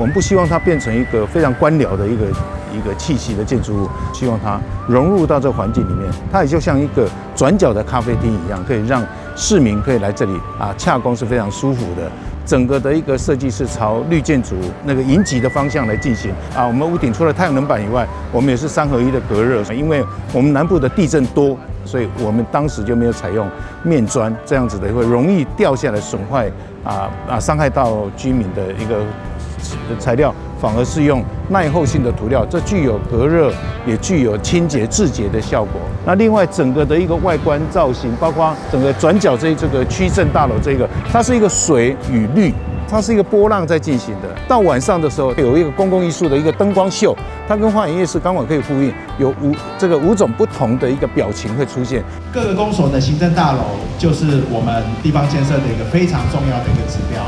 我們不希望它變成一個非常官僚的一個氣息的建築物，希望它融入到這個環境裡面，它也就像一個轉角的咖啡廳一樣，可以讓市民可以來這裡啊，洽公是非常舒服的。整個的一個設計是朝綠建築那個迎擊的方向來進行啊。我們屋頂除了太陽能板以外，我們也是3合1的隔熱，因為我們南部的地震多，所以我們當時就沒有採用面磚這樣子的，會容易掉下來損壞傷害到居民的一個材料，反而是用耐候性的塗料，這具有隔熱，也具有清潔自潔的效果。那另外整個的一個外觀造型，包括整個轉角這個區政大樓這個，它是一個水與綠，它是一個波浪在進行的。到晚上的時候，有一個公共藝術的一個燈光秀，它跟花園夜市剛好可以呼應，有五種不同的一個表情會出現。各個公所的行政大樓就是我們地方建設的一個非常重要的一個指標，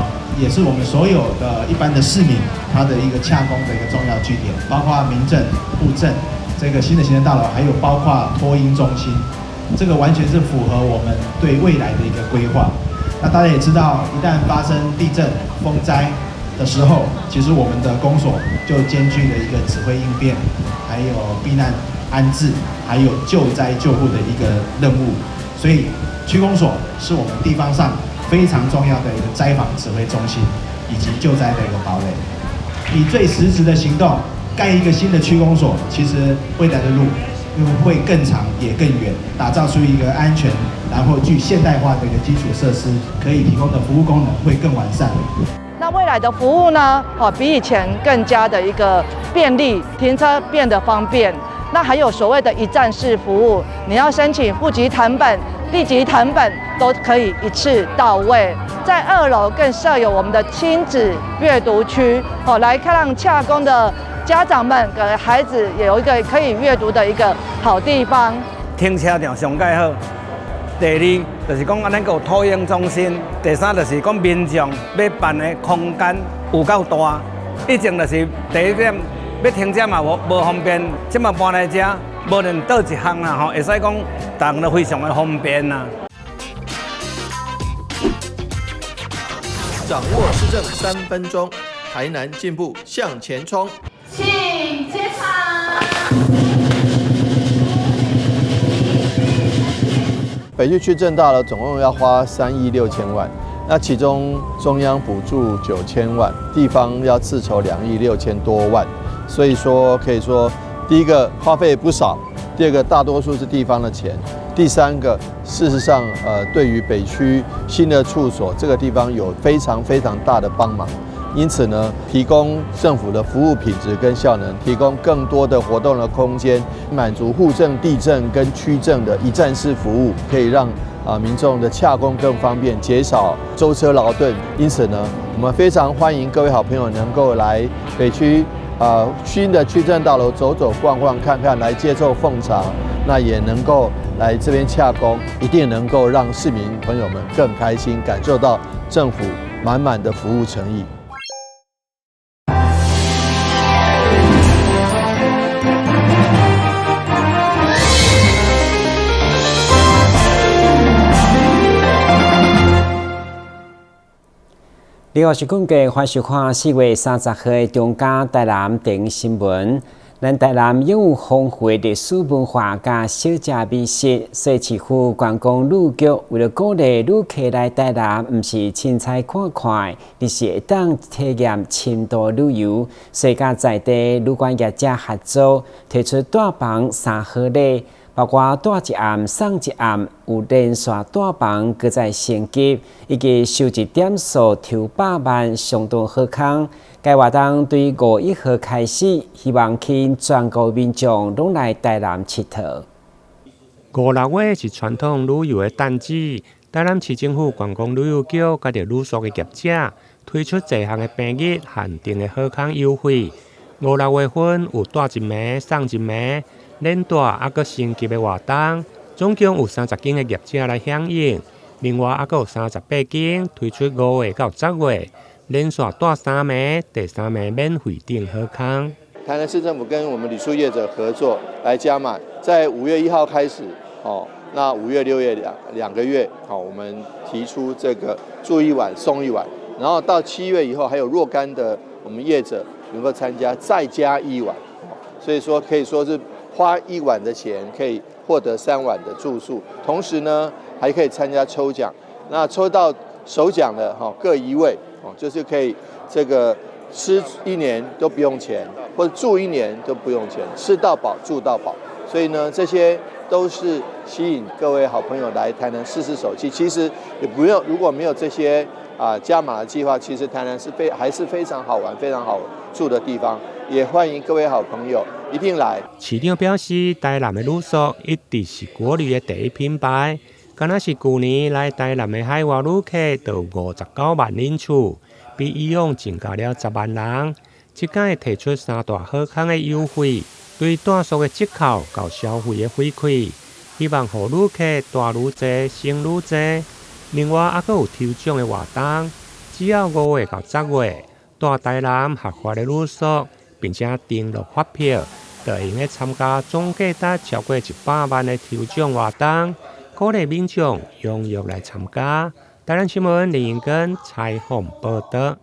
也是我們所有的一般的市民他的一個洽公的一個重要據點，包括民政、戶政這個新的行政大樓，還有包括托嬰中心，這個完全是符合我們對未來的一個規劃。那大家也知道，一旦發生地震、風災的時候，其實我們的公所就兼具了一個指揮應變，還有避難安置，還有救災救護的一個任務。所以區公所是我們地方上非常重要的一個災防指揮中心，以及救災的一個堡壘。以最實質的行動蓋一個新的區公所，其實未來的路會更長也更遠，打造出一個安全，然後具現代化的一個基礎設施，可以提供的服務功能會更完善。那未來的服務呢？比以前更加的一個便利，停車變得方便。那還有所謂的一站式服務，你要申請戶籍謄本、地籍謄本都可以一次到位。在2樓更設有我們的親子閱讀區，來看讓洽公的家長們給孩子也有一個可以閱讀的一個好地方。停車場上蓋好。第二就是講，咱閣有托嬰中心；第三就是講，民眾欲辦的空間有夠大。以前就是第一點，欲停車嘛無方便，這馬搬來遮，無論佗一項啦吼，會使講，逐項都非常的方便啦。掌握市政3分鐘，台南進步向前衝。請接場。北區區政大樓總共要花3億6千萬，那其中中央補助9000萬，地方要自籌2億6千多萬，所以說可以說，第一個花費不少，第二個大多數是地方的錢，第三個事實上，對於北區新的處所這個地方有非常非常大的幫忙，因此呢，提供政府的服務品質跟效能，提供更多的活動的空間，滿足戶政、地政跟區政的一站式服務，可以讓民眾的洽公更方便，減少舟車勞頓。因此呢，我們非常歡迎各位好朋友能夠來北區新的區政大樓走走逛逛看看，來接受奉茶，那也能夠來這邊洽公，一定能夠讓市民朋友們更開心，感受到政府滿滿的服務誠意。你好，是根據歡迎收看4月30號的中嘉台南電視新聞。咱台南擁有豐富的歷史文化佮小食美食，所以市府觀光旅局為了鼓勵旅客來台南，毋是凊彩看看，而是會當體驗深度旅遊，所以佮在地旅館業者合作，推出帶房三好禮，包括帶一暗送一暗，有連續帶房閣再升級，以及收集點數抽百萬，相當好康。該活動對5月1號開始，希望吸引全國民眾攏來台南𨑨迌。五六月是傳統旅遊的淡季，台南市政府觀光旅遊局佮著旅宿的業者推出濟項的平日限定的好康優惠。五六月份有帶一暝送一暝，連帶猶閣升級的活動，總共有30間的業者來響應。另外，猶閣有38間推出5月到10月。連續帶3暝，第3暝免費等好康。台南市政府跟我們旅宿業者合作來加碼，在5月1號開始，那5月、6月兩個月，我們提出這個住一晚送一晚，然後到7月以後還有若干的我們業者能夠參加再加一晚，所以說可以說是花一晚的錢可以獲得3晚的住宿，同時呢還可以參加抽獎，那抽到首獎的哈各一位哦，就是可以這個吃一年都不用錢，或者住一年都不用錢，吃到飽住到飽，所以呢這些都是吸引各位好朋友來台南試試手氣。其實也不用，如果沒有這些啊加碼的計劃，其實台南是還是非常好玩、非常好住的地方。也歡迎各位好朋友一定來。市長表示，台南的旅宿一直是國旅的第一品牌。敢若是舊年來台南的海外旅客就59萬人次，比以往增加了10萬人。這擺提出三大好康的優惠，對住宿的折扣到消費的回饋，希望予旅客蹛愈濟，省愈濟。另外，猶閣有抽獎的活動，只要5月到10月蹛台南合法的旅宿，並且登錄發票，就會用得參加總價值超過100萬的抽獎活動，鼓勵民眾踴躍來參加。台南新聞林英根採訪報導。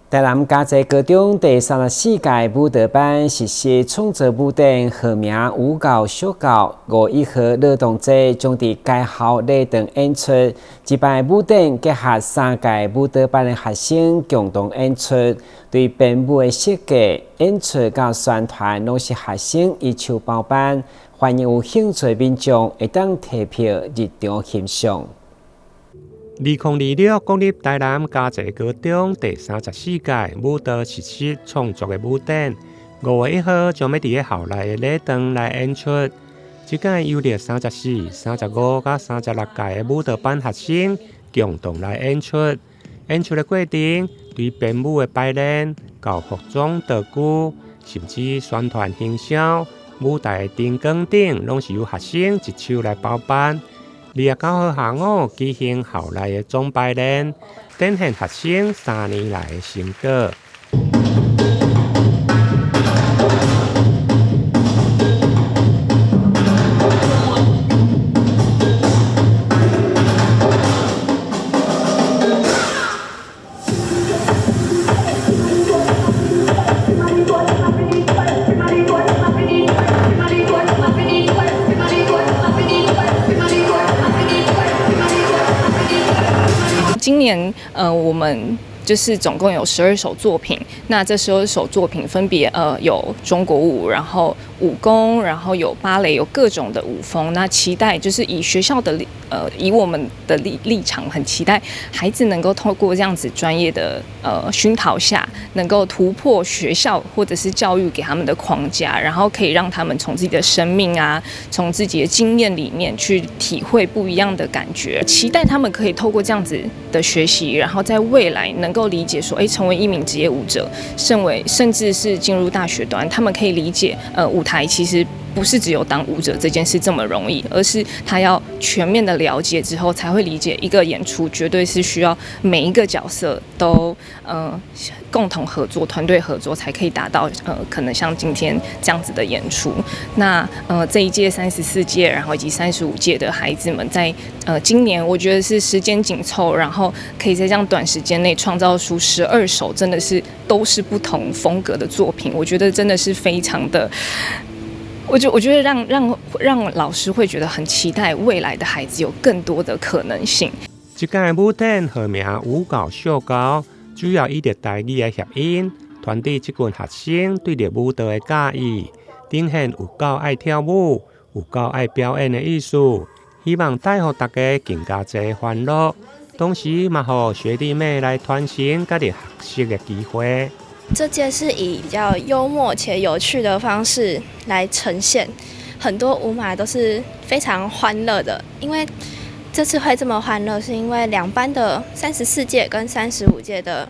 台南嘉濟高中第34屆舞蹈班實施創作舞展，號名舞教秀教。5月1號勞動節將佇該校禮堂演出。這擺舞展結合三屆舞蹈班的學生共同演出，對編舞的設計、演出佮宣傳，攏是學生一手包辦。歡迎有興趣的民眾會當提票入場欣賞。2026國立台南嘉濟高中第三十四屆舞蹈實習創作的舞展，5月1號將欲佇咧校內的禮堂來演出。這擺由著34、35佮36屆的舞蹈班學生共同來演出。演出的過程，對編舞的排練、到服裝道具，甚至宣傳行銷、舞台的燈光等，攏是由學生一手來包辦。29號下午舉行校內的總排練，展現學生3年來的成果。今年，我們就是總共有12首作品。那這12首作品分別，有中國舞，然後舞功，然後有芭蕾，有各種的舞風。那期待就是以學校的，以我們的立場，很期待孩子能夠透過這樣子專業的，熏陶下，能夠突破學校或者是教育給他們的框架，然後可以讓他們從自己的生命啊，從自己的經驗裡面去體會不一樣的感覺。期待他們可以透過這樣子的學習，然後在未來能夠理解說，成為一名職業舞者，甚至是進入大學端，他們可以理解，舞台其實不是只有當舞者這件事這麼容易，而是他要全面的了解之後，才會理解一個演出絕對是需要每一個角色都共同合作、團隊合作，才可以達到可能像今天這樣子的演出。那這一屆34屆，然後以及35屆的孩子們在今年，我覺得是時間緊湊，然後可以在這樣短時間內創造出12首，真的是都是不同風格的作品，我覺得真的是非常的。我覺得讓老師會覺得很期待未來的孩子有更多的可能性。這屆舞展號名舞教秀教，主要以著台語來諧音，傳遞這群學生對著舞蹈的佮意，展現有夠愛跳舞、有夠愛表演的意思，希望帶予大家更加濟歡樂，同時嘛予學弟妹來傳承佮著學習的機會。這屆是以比較幽默且有趣的方式來呈現，很多舞碼都是非常歡樂的。因為這次會這麼歡樂，是因為兩班的34屆跟35屆的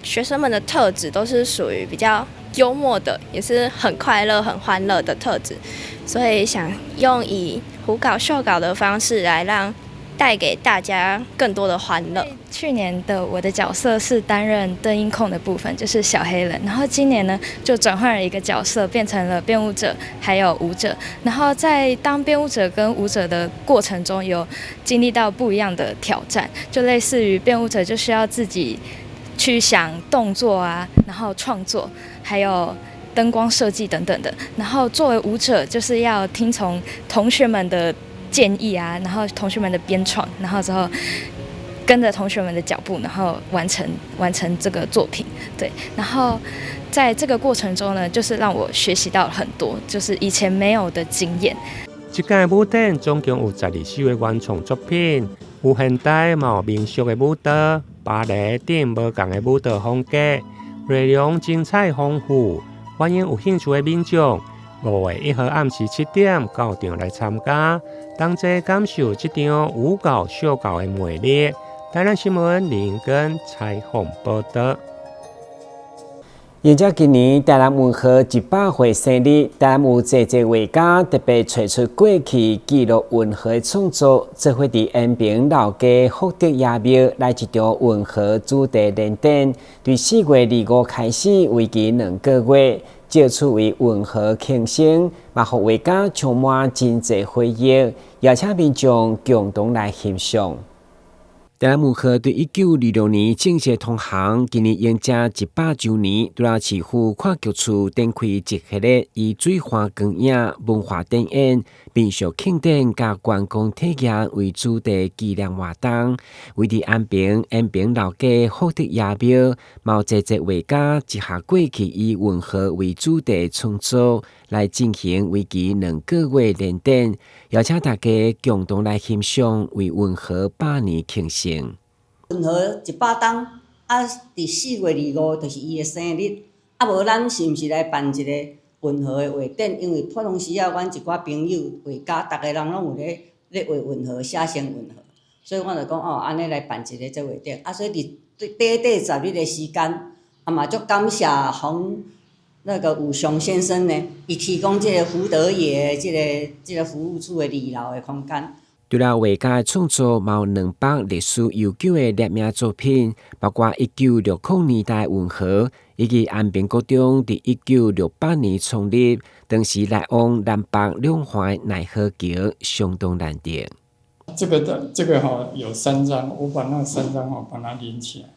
學生們的特質都是屬於比較幽默的，也是很快樂、很歡樂的特質，所以想用以胡搞秀搞的方式來讓帶給大家更多的歡樂。去年的我的角色是擔任燈音控的部分，就是小黑人。然後今年呢，就轉換了一個角色，變成了編舞者還有舞者。然後在當編舞者跟舞者的過程中，有經歷到不一樣的挑戰，就類似於編舞者就需要自己去想動作啊，然後創作，還有燈光設計等等的。然後作為舞者，就是要聽從同學們的建議啊，然後同學們的編創，然後之後跟着同學們的腳步，然後完成這個作品。對，然後在這個過程中呢，就是讓我學習到了很多，就是以前沒有的經驗。這屆舞展總共有12首的原創作品，有現代嘛有民俗的舞蹈、芭蕾等無仝的舞蹈風格，內容精彩豐富，歡迎有興趣的民眾5月1號暗時7點到場來參加，同齊感受這場舞猴秀猴的魅力。台南新聞林根採訪報導。迎接今年台南運河100歲生日，台南有濟濟畫家特別揣出過去記錄運河的創作，做伙佇延平老街福德爺廟來一場運河主題聯展，對4月25開始，為期2個月，借此為運河慶生，嘛予畫家充滿真濟回憶，邀請民眾共同來欣賞。台南運河對1926年正式通航，今年迎接100週年，除了市府戲劇處展開一系列以水岸光影、文化展演、民俗慶典佮觀光體驗為主題紀念活動。位佇安平延平老街福德爺廟，嘛有濟濟畫家集合過去以運河為主題創作，來進行為期2個月聯展，邀請大家共同來欣賞為運河百年慶生。運河100冬，啊，佇4月25就是伊的生日，啊，無咱是毋是來辦一個運河的畫展？因為普通時仔，阮一寡朋友畫家，逐个人攏有咧畫運河，寫生運河，所以我就講哦，按呢來辦一個這畫展。啊，所以佇短短10日的時間，啊嘛足感謝洪那個武雄先生呢，伊提供這個福德爺這個服務處的二樓的空間。除了畫家的創作，嘛有200歷史悠久的攝影作品，包括1960年代運河，以及安平國中佇1968年創立，當時來往南北兩岸奈何橋相當難得。這個的這個哈有三張，我把那三張哈把它連起來，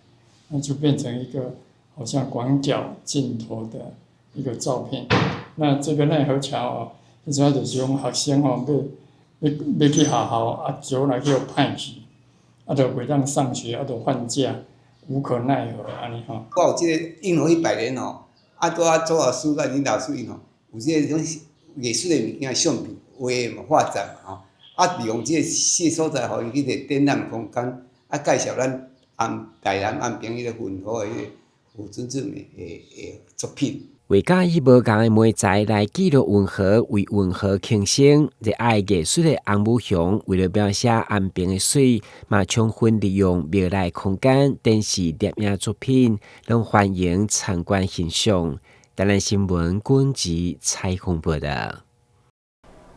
那就變成一個好像廣角鏡頭的一個照片。那這個奈何橋哦，主要就是講學生哦欲去學校，啊橋若去予歹去，啊就袂當上學，啊就放假，無可奈何按呢吼。我有這個運河100年吼，啊拄仔周老師佮林老師𪜶吼，有這個種藝術的物件相片畫嘛畫展嘛吼，啊利用這個四個所在，予𪜶去一個展覽空間，啊介紹咱安台南安平彼個運河的彼個有真正的作品。畫家以無仝的媒材來記錄運河，為運河慶生。熱愛藝術的洪武雄，為了描寫安平的水，嘛充分利用廟內空間展示攝影作品，攏歡迎參觀欣賞。台南新聞軍籍採訪報導。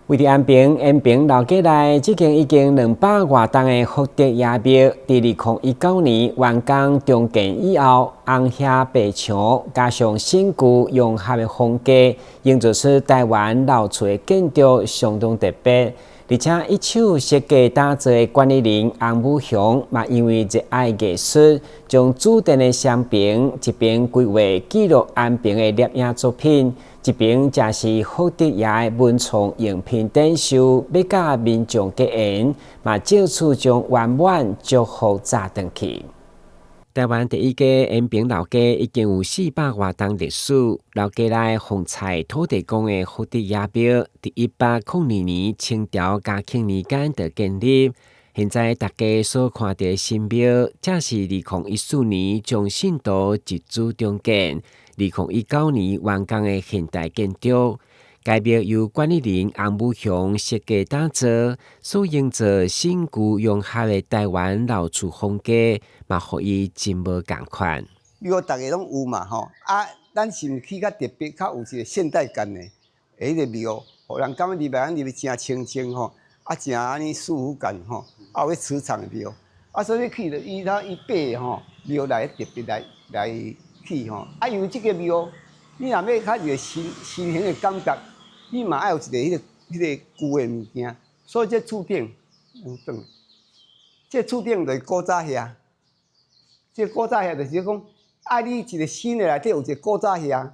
位佇安平延平老街內，這間已經200外冬的福德爺廟，佇2019年完工重建以後，紅瓦白牆加上新舊融合的風格，營造出台灣老厝的建築，相當特別。而且一手設計打造的管理人洪武雄，嘛因為熱愛藝術，將主殿的雙爿一邊規劃記錄安平的攝影作品，一邊則是福德爺的文創用品展售，欲佮民眾結緣，嘛借此將圓滿祝福紮轉去。台灣第一家延平老街已經有400外冬歷史。老街內風采土地公的福德爺廟，佇1802年清朝嘉慶年間就建立。現在大家所看到的新廟，正是2014年將信徒集資重建，2019年完工的現代建築。該廟由管理人洪武雄設計打造，所營造新舊融合的台灣老厝風格，嘛予伊真無仝款。廟逐个攏有嘛吼，啊，咱是毋起較特別，較有一個現代感的，彼個廟，予人感覺入來，入去誠清靜吼，啊，誠按呢舒服感吼，啊，有彼磁場的廟，啊，所以起了伊他伊爬吼廟來特別來起吼，啊，因為這個廟，你若欲較一個新型的感覺，你嘛愛有一個彼個舊的物件，所以這厝頂，轉，這厝頂就是古早遐，這古早遐就是講，啊，你一个新的內底有一個古早遐，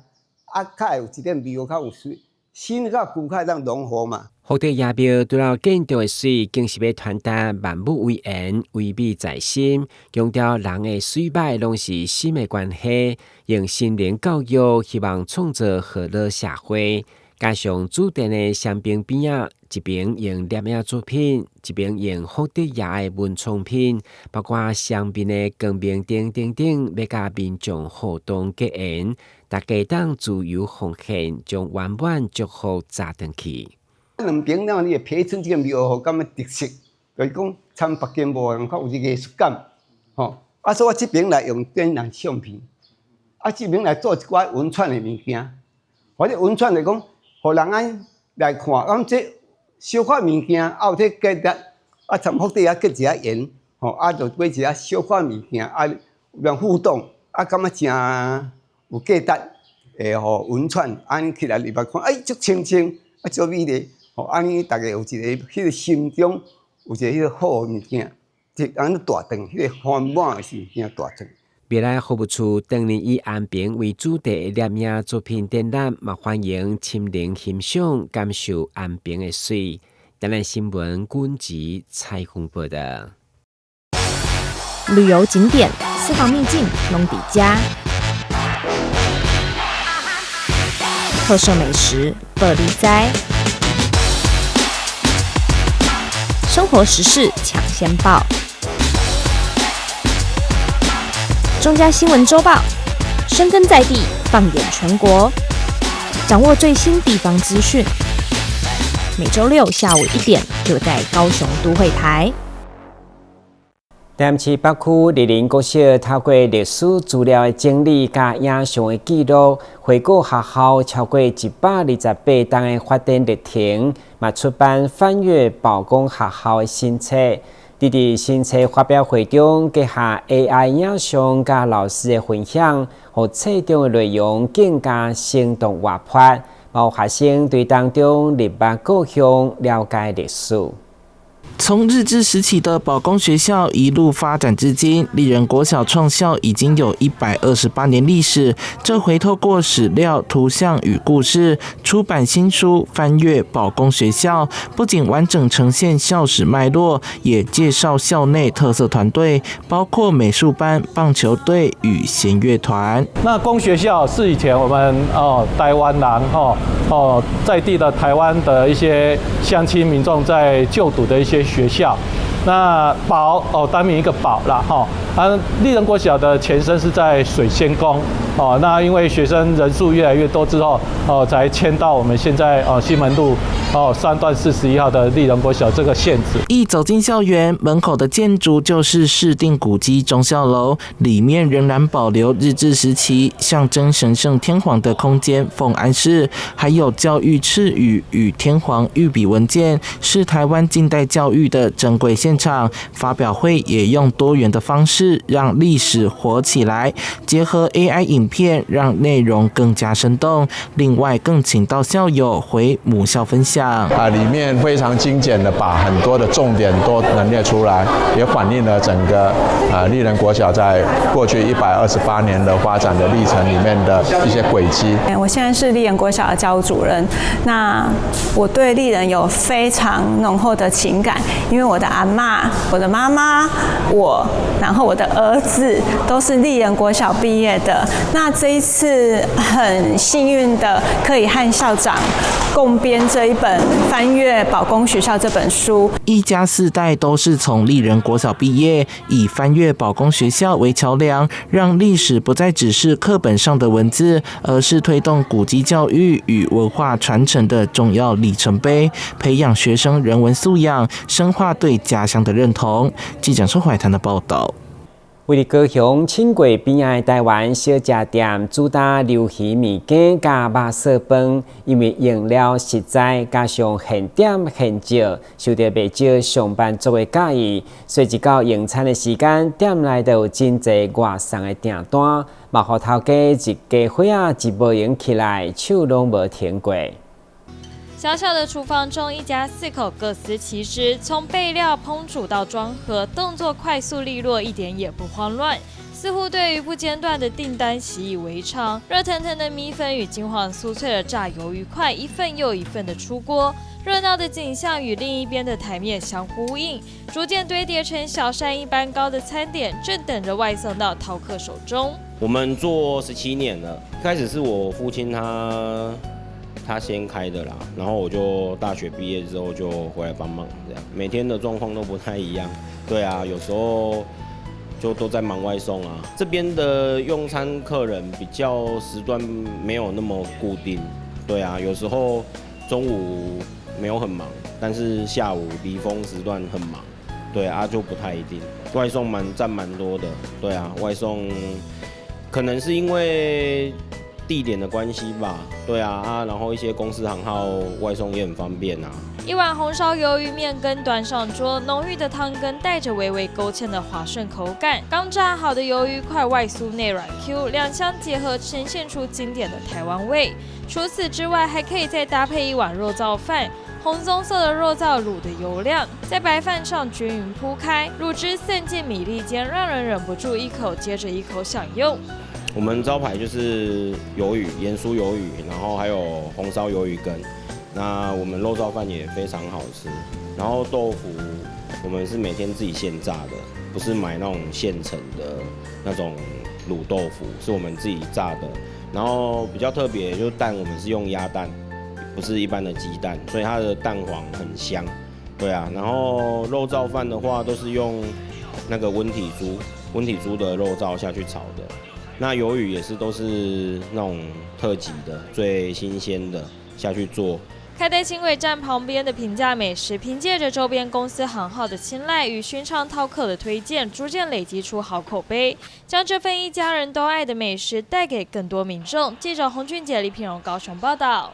啊，較會有一點味，較有水，新佮舊較會當融合嘛。福德爺廟除了建築的媠，更是欲傳達萬物為緣，唯美在心，強調人的媠歹攏是心的關係，用心靈教育，希望創造和樂社會。加上主殿的雙邊邊仔，一邊用攝影作品，一邊用福德爺的文創品，包括雙邊的光明燈等等，欲佮民眾互動結緣，大家當自由奉獻，將圓滿祝福紮轉去。兩邊了，你會陪襯這個廟，予感覺特色，就是講參別間無仝，較有一個藝術感，吼。啊，所以我這邊來用電腦相片，啊，這邊來做一寡文創的物件，或者文創來講，予人按來看，講這小可物件，啊有這價值，啊，參福德遐結一下緣，吼，啊，就買一下小可物件，啊，讓互動，啊，感覺誠有價值，會予文創，按呢起來入來看，哎，足清清，啊，足美麗，吼，按呢逐家有一個彼個心中有一個彼個好的物件，就按呢帶轉，彼個煩滿的物件帶轉。未來服務處當年以安平為主題的攝影作品展覽，嘛歡迎親臨欣賞，感受安平的媠。台南新聞軍籍采訪報道。旅遊景點、私房秘境攏佇遮，特色美食報你知，生活時事搶先報。中嘉新聞週報，深耕在地，放眼全國，掌握最新地方資訊。每週六下午1點，就在高雄都會台。台南市北區立人國小透過歷史資料的整理佮影像的記錄，回顧學校超過128冬的發展歷程，嘛出版翻閱寶工學校的新冊。佇新冊發表會中，結合 AI 影像佮老師的分享，予冊中的內容更加生動活潑，包括學生對當中入捌故鄉，了解歷史。從日治時期的寶工學校一路發展至今，立人國小創校已經有128年歷史。這回透過史料、圖像與故事出版新書，翻閱寶工學校，不僅完整呈現校史脈絡，也介紹校內特色團隊，包括美術班、棒球隊與弦樂團。那工學校是以前我們台灣人在地的台灣的一些鄉親民眾在就讀的一些學校，那寶單名一個寶啦哈。啊，立人國小的前身是在水仙宮哦，那因為學生人數越來越多之後才遷到我們現在西門路3段41號的立人國小這個現址。一走進校園，門口的建築就是市定古蹟忠孝樓，裡面仍然保留日治時期象徵神聖天皇的空間鳳安室，還有教育敕語與天皇御筆文件，是台灣近代教育的珍貴現場。發表會也用多元的方式讓歷史活起來，結合 AI 影片，讓內容更加生動。另外，更請到校友回母校分享。啊，裡面非常精簡的把很多的重點都能列出來，也反映了整個立人國小在過去128年的發展的歷程裡面的一些軌跡。我現在是立人國小的教務主任，那我對立人有非常濃厚的情感，因為我的阿嬤、我的媽媽、我，然後我的兒子都是立人國小畢業的。那這一次很幸運的可以和校長共編這一本《翻閱寶工學校》這本書。一家四代都是從立人國小畢業，以翻閱寶工學校為橋梁，讓歷史不再只是課本上的文字，而是推動古蹟教育與文化傳承的重要里程碑，培養學生人文素養，深化對家鄉的認同。記者周懷談的報道。位佇高雄輕軌邊仔的台灣小食店，主打魷魚麵羹佮肉燥飯，因為用料實在，加上現點現做，受著袂少上班族的佮意，所以一到用餐的時間，店內就有真濟外送的訂單，嘛予頭家一家伙仔一無閒起來，手攏無停過。小小的廚房中，一家四口各司其職，從備料、烹煮到裝盒，動作快速利落，一點也不慌亂。似乎對於不間斷的訂單習以為常。熱騰騰的米粉與金黃酥脆的炸魷魚塊，一份又一份的出鍋，熱鬧的景象與另一邊的台面相呼應，逐漸堆疊成小山一般高的餐點，正等着外送到饕客手中。我們做17年了，開始是我父親他先開的啦，然後我就大學畢業之後就回來幫忙，這樣每天的狀況都不太一樣。對啊，有時候就都在忙外送啊。這邊的用餐客人比較時段沒有那麼固定，對啊，有時候中午沒有很忙，但是下午離峰時段很忙，對啊，就不太一定。外送蠻佔蠻多的，對啊，外送可能是因為地點的關係吧，對啊，然後一些公司行號外送也很方便啊。一碗紅燒魷魚麵羹端上桌，濃郁的湯羹帶着微微勾芡的滑順口感，剛炸好的魷魚塊外酥內軟 Q，兩相結合呈現出經典的台灣味。除此之外，還可以再搭配一碗肉燥飯，紅棕色的肉燥滷的油亮，在白飯上均勻鋪開，滷汁滲進米粒間，讓人忍不住一口接着一口享用。我們招牌就是魷魚，鹽酥魷魚，然後還有紅燒魷魚羹。那我們肉燥飯也非常好吃。然後豆腐，我們是每天自己現炸的，不是買那種現成的那種滷豆腐，是我們自己炸的。然後比較特別就是蛋，我們是用鴨蛋，不是一般的雞蛋，所以它的蛋黃很香。對啊，然後肉燥飯的話都是用那個溫體豬，溫體豬的肉燥下去炒的。那魷魚也是都是那種特級的、最新鮮的下去做。開在輕軌站旁邊的平價美食，憑借着周邊公司行號的青睞與尋常饕客的推薦，逐漸累積出好口碑，將這份一家人都愛的美食帶給更多民眾。記者洪俊杰、李品榮高雄報道。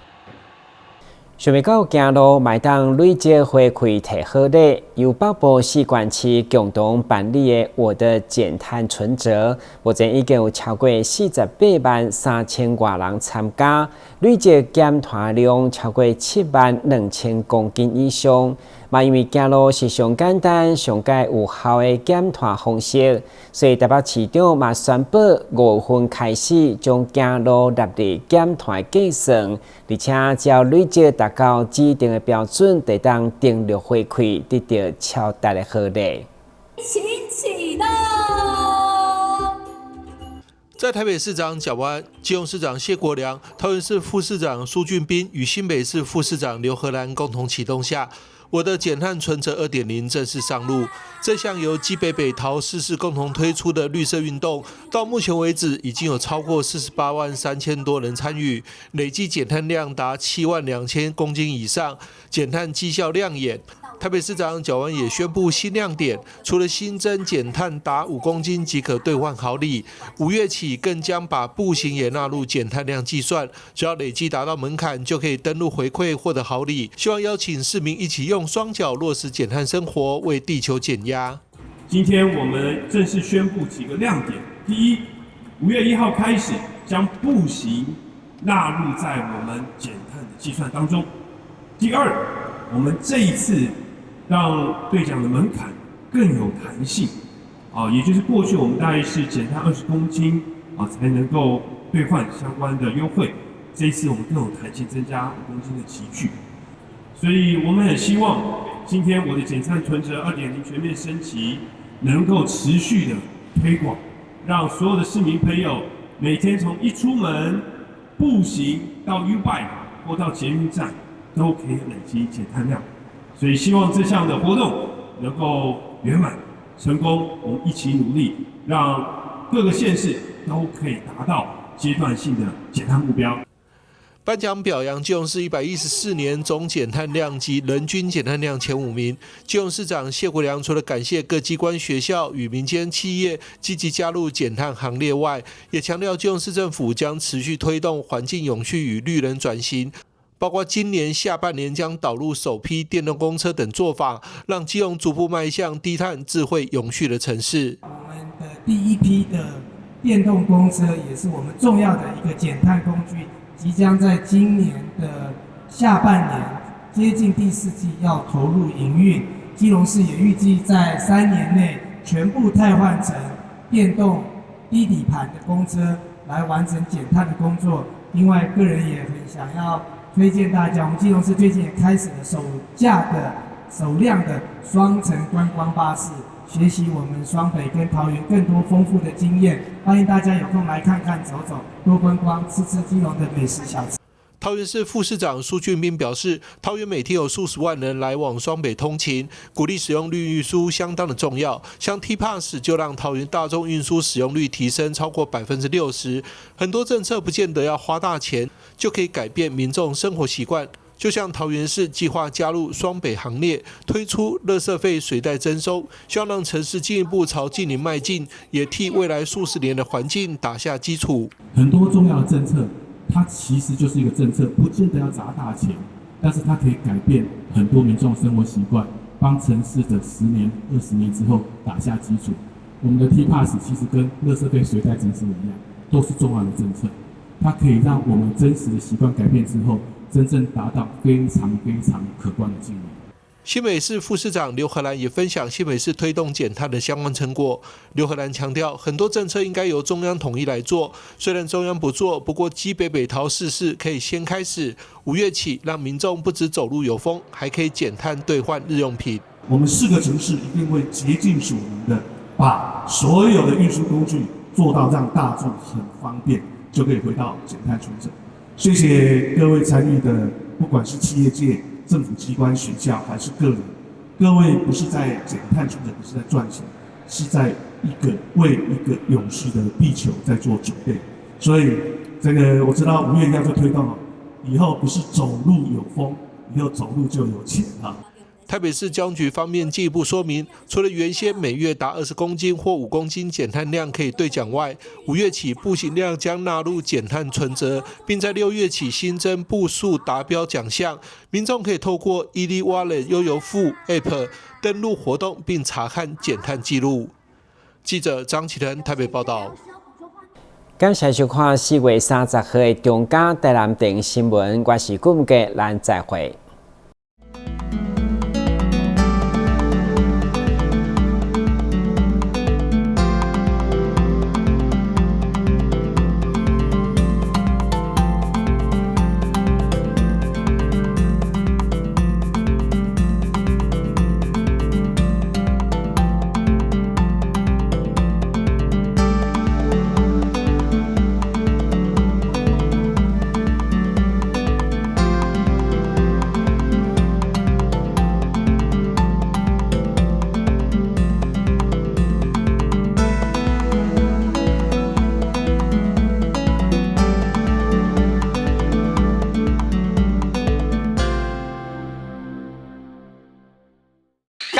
想欲到行路嘛會當累積回饋提好禮，由北部四縣市共同辦理的“我的減碳存摺”，目前已經有超過48萬3千外人參加，累積減碳量超過7萬2千公斤以上。嘛，因為行路是上簡單、上蓋有效的減碳方式，所以台北市長嘛宣布5月份開始將行路納入減碳計算，而且只要累積達到指定的標準，就當登錄回饋，得到超大的好禮。請啟動。在台北市長蔣萬安、基隆市長謝國樑、桃園市副市長蘇俊斌與新北市副市長劉荷蘭共同啟動下，我的減碳存摺2.0正式上路。這項由基北北桃四市共同推出的綠色運動，到目前為止已經有超過48萬3千多人參與，累計減碳量達7萬2千公斤以上，減碳績效亮眼。台北市長蔣萬安也宣布新亮點，除了新增減碳達5公斤即可兌換好禮，5月起更將把步行也納入減碳量計算，只要累計達到門檻，就可以登錄回饋獲得好禮。希望邀請市民一起用雙腳落實減碳生活，為地球減壓。今天我們正式宣布幾個亮點：第一，5月1號開始將步行納入在我們減碳的計算當中；第二，我們這一次讓兌獎的門檻更有彈性，啊，也就是過去我們大約是減碳20公斤啊才能夠兌換相關的優惠，這一次我們更有彈性，增加5公斤的級距。所以我們很希望今天我的減碳存摺2.0全面升級，能夠持續的推廣，讓所有的市民朋友每天從一出門步行到 YouBike 或到捷運站，都可以累積減碳量。所以希望這項的活動能夠圓滿成功，我們一起努力，讓各個縣市都可以達到階段性的減碳目標。頒獎表揚基隆市114年總減碳量及人均減碳量前5名。基隆市長謝國樑除了感謝各機關、學校與民間企業積極加入減碳行列外，也強調基隆市政府將持續推動環境永續與綠能轉型。包括今年下半年將導入首批電動公車等做法，讓基隆逐步邁向低碳、智慧、永續的城市。我們的第一批的電動公車也是我們重要的一個減碳工具，即將在今年的下半年接近第四季要投入營運。基隆市也預計在3年內全部汰換成電動低底盤的公車來完成減碳的工作。另外，個人也很想要推薦大家，我們基隆市最近也開始了首架的首輛的雙層觀光巴士，學習我們雙北跟桃園更多豐富的經驗。歡迎大家有空來看看、走走，多觀光，吃吃基隆的美食小吃。桃園市副市長蘇俊斌表示，桃園每天有數十萬人來往雙北通勤，鼓勵使用綠運輸相當的重要。像 T Pass 就讓桃園大眾運輸使用率提升超過60%。很多政策不見得要花大錢就可以改變民眾生活習慣。就像桃園市計劃加入雙北行列，推出垃圾費隨袋徵收，希望讓城市進一步朝淨零邁進，也替未來數十年的環境打下基礎。很多重要的政策，它其實就是一個政策，不見得要砸大錢，但是它可以改變很多民眾生活習慣，幫城市的10年、20年之後打下基礎。我們的 T Pass 其實跟垃圾費隨袋徵收一樣，都是重要的政策，它可以讓我們真實的習慣改變之後，真正達到非常非常可觀的進步。新北市副市長劉荷蘭也分享新北市推動減碳的相關成果。劉荷蘭強調，很多政策應該由中央統一來做，雖然中央不做，不過基北北桃四市可以先開始。5月起，讓民眾不止走路有風，還可以減碳兌換日用品。我們4個城市一定會竭盡所能的，把所有的運輸工具做到讓大眾很方便，就可以回到減碳存折。謝謝各位參與的，不管是企業界、政府機關、學校還是個人，各位不是在減碳存折，不是在賺錢，是在一個為一個永續的地球在做準備。所以這個我知道5月1號就推動了，以後不是走路有風，以後走路就有錢啊。台北市交通局方面進一步說明，除了原先每月達20公斤或5公斤減碳量可以兌獎外，5月起步行量將納入減碳存折，並在6月起新增步數達標獎項。民眾可以透過 ED Wallet 悠遊付 App 登錄活動，並查看減碳記錄。記者張啟騰台北報道。感謝收看4月30號的中嘉台南電新聞，我是顧文傑，咱再會。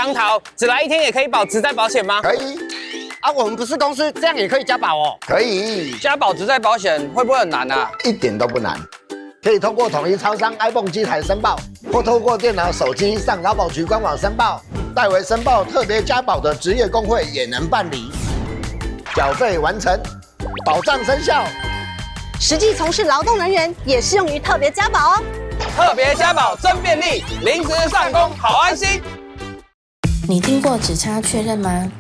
光头，只來一天也可以保職災保險嗎？可以。啊，我們不是公司，這樣也可以加保哦。可以。加保職災保險會不會很難啊？一點都不難，可以透過統一超商 iPhone 機台申報，或透過電腦、手機上勞保局官網申報。代為申報特別加保的職業工會也能辦理。繳費完成，保障生效。實際從事勞動人員也適用於特別加保哦。特別加保真便利，臨時上工好安心。你聽過指差確認嗎？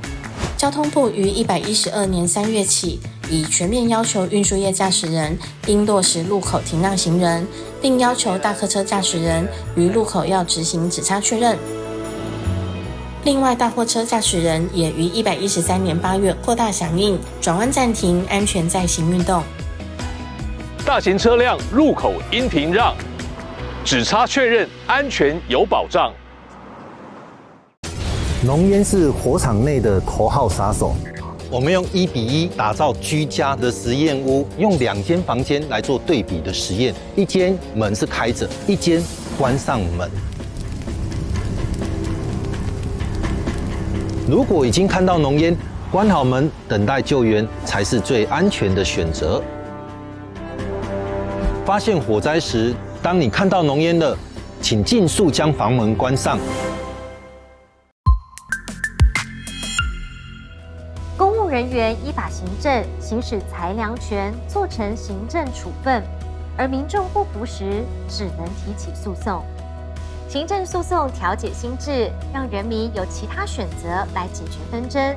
交通部於112年3月起，已全面要求運輸業駕駛人應落實路口停讓行人，並要求大客車駕駛人於路口要執行指差確認。另外，大貨車駕駛人也於113年8月擴大響應，轉彎暫停，安全載行運動。大型車輛路口應停讓，指差確認安全有保障。濃煙是火場內的頭號殺手。我們用1比1打造居家的實驗屋，用2間房間來做對比的實驗，一間門是開著，一間關上門。如果已經看到濃煙，關好門等待救援才是最安全的選擇。發現火災時，當你看到濃煙了，請盡速將房門關上。公務人員依法行政，行使裁量權，做成行政處分，而民眾不服時，只能提起訴訟。行政訴訟調解新制，讓人民有其他選擇來解決紛爭。